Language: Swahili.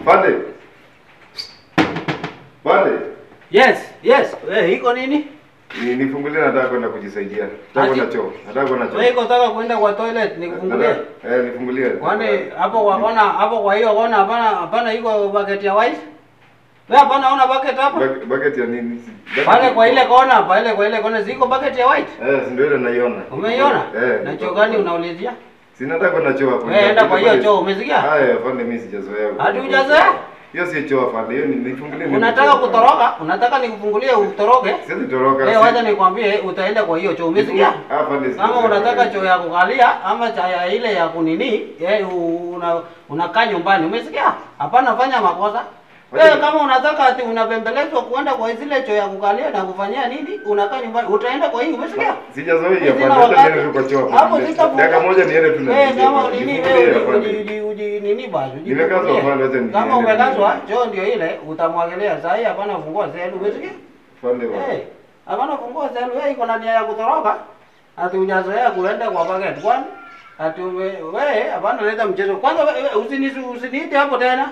Afande. Afande. Yes, yes. Wewe iko nini? Nifungulie, nataka kwenda kujisaidia. Nataka kwenda choo. Nataka kwenda choo. Wewe iko nataka kwenda kwa toilet nikufungulie? Eh, nifungulie. Kwani hapo kwa kona, hapo kwa hiyo kona hapana, hapana iko bucket ya white? Wewe hapana ona bucket hapo? Bucket ya nini? Pale kwa ile kona, pale kwa ile kona ziko bucket ya white? Eh, si ndio ile naiona. Umeiona? Eh. Na choo gani unaulizia? Si nataka kwenda choo hapo. Wewe enda kwa hiyo choo, umesikia? Haya, afande, mimi sijazoea. Hadi hujazoea? Hiyo si choo afande, hiyo ni nifungulie. Unataka kutoroka? Unataka nikufungulie utoroke? Siwezi toroka. Eh, wacha nikwambie utaenda kwa hiyo choo, umesikia? Afande, kama unataka choo ya kukalia ama cha ya ile ya kunini, eh, unakaa nyumbani, umesikia? Hapana fanya makosa. Wewe kama unataka ati unabembelezwa kuenda kwa zile choo ya kukalia na kufanyia nini, unakaa nyumbani, utaenda kwa hii, umesikia? Sijazoea afande, hata niende tu kwa choo. Hapo sitafunga. Dakika moja niende tu na. Eh, kama nini wewe uji nini basi. Nimekazwa afande, acha ni. Kama umekazwa, choo ndio ile utamwagilia saa hii, hapana fungua selu, umesikia? Afande bwana. Eh, hapana fungua selu, wewe iko na nia ya kutoroka. Ati hujazoea kuenda kwa bucket kwani? Ati wewe hapana leta mchezo. Kwanza usiniite hapo tena.